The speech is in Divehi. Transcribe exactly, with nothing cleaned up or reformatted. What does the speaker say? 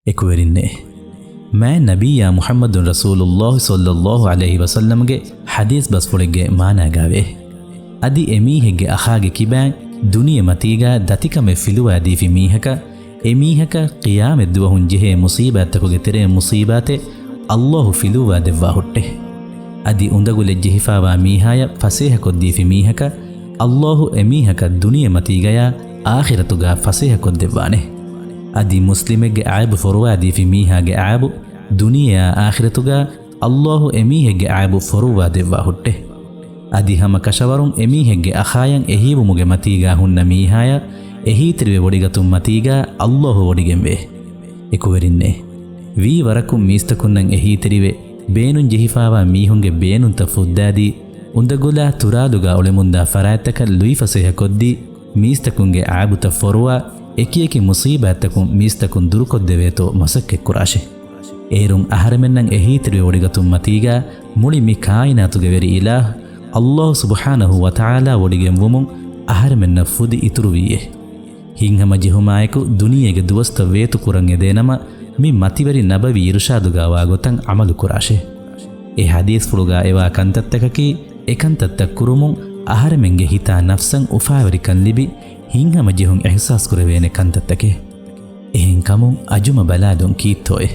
އެކުވެރިންނޭ. މާތް ނަބިއްޔާ މުޙައްމަދު ރަސޫލުﷲ ޞައްލަﷲ ޢަލައިހި ވަސައްލަމްގެ ޙަދީޘް ބަސްފުޅެއްގެ މާނާގާވޭ. އަދި އެމީހެއްގެ އަޚާގެ ކިބާން ދުނިޔެ މަތީގާ ދަތިކަމެއް ފިލުވާދީފި މީހަކަށް، އެމީހަކަށް ޤިޔާމަތްދުވަހުން ޖެހޭ މުޞީބާތްތަކުގެ ތެރޭ މުޞީބާތެއް ﷲ ފިލުއްވާ ދެއްވާ ހުއްޓޭ. އަދި އުނދަގުލެއް ޖެހިފާވާ މީހާޔަށް ފަސޭހަކޮށްދީފި މީހަކަށް ﷲ އެމީހަކަށް ދުނިޔެ މަތީގަޔާ އާޚިރަތުގާ ފަސޭހަކޮށްދެއްވާނެ. އަދި މުސްލިމެއްގެ އައިބު ފޮރުވާދީފި މީހާގެ އައިބު ދުނިޔެއާ އާޚިރަތުގާ ﷲ އެމީހެއްގެ އައިބު ފޮރުއްވާ ދެއްވާ ހުއްޓޭ. އަދި ހަމަ ކަށަވަރުން އެމީހެއްގެ އަޚާޔަށް އެހީވުމުގެ މަތީގާ ހުންނަ މީހާޔަށް އެހީތެރިވެ ވޮޑިގަތުން މަތީގާ ﷲ ވޮޑިގެންވޭ. އެކުވެރިންނޭ. ވީ ވަރަކުން މީސްތަކުންނަށް އެހީތެރިވެ، ބޭނުން ޖެހިފާވާ މީހުންގެ ބޭނުންތައް ފުއްދާދީ، އުނދަގުލާ ތުރާލުގާ އުޅެމުންދާ ފަރާތްތަކަށް ލުއިފަސޭހަކޮށްދީ، މީސްތަކުންގެ އައިބުތައް ފޮރުވާ، އެކިއެކި މުޞީބާތްތަކުން މީސްތަކުން ދުރުކޮށްދެވޭތޯ މަސައްކަތްކުރާށޭ. އޭރުން އަހަރެމެންނަށް އެހީތެރިވެ ވޮޑިގަތުން މަތީގާ މުޅި މި ކާއިނާތުގެ ވެރި އިލާހު ﷲ ސުބްޙާނަހޫ ވަތަޢާލާ ވޮޑިގެންވުމުން އަހަރެމެންނަށް ފުދި އިތުރުވީއޭ. ހިތްހަމަޖެހުމާއެކު ދުނިޔޭގެ ދުވަސްތައް ވޭތުކުރަން އެދޭނަމަ، މި މަތިވެރި ނަބަވީ އިރުޝާދުގާ ވާގޮތަށް ޢަމަލުކުރާށޭ. އެ ޙަދީޘްފުޅުގާ އެވާ ކަންތައްތަކަކީ، އެކަންތައްތައް ކުރުމުން އަހަރެމެންގެ ހިތާ ނަފްސަށް އުފާވެރިކަން ލިބި، ހިތްހަމަޖެހުން އިޙްސާސްކުރެވޭނެ ކަންތައްތަކެއް. އެހެންކަމުން އަޖުމަ ބަލާލުން ކީއްތޯއޭ؟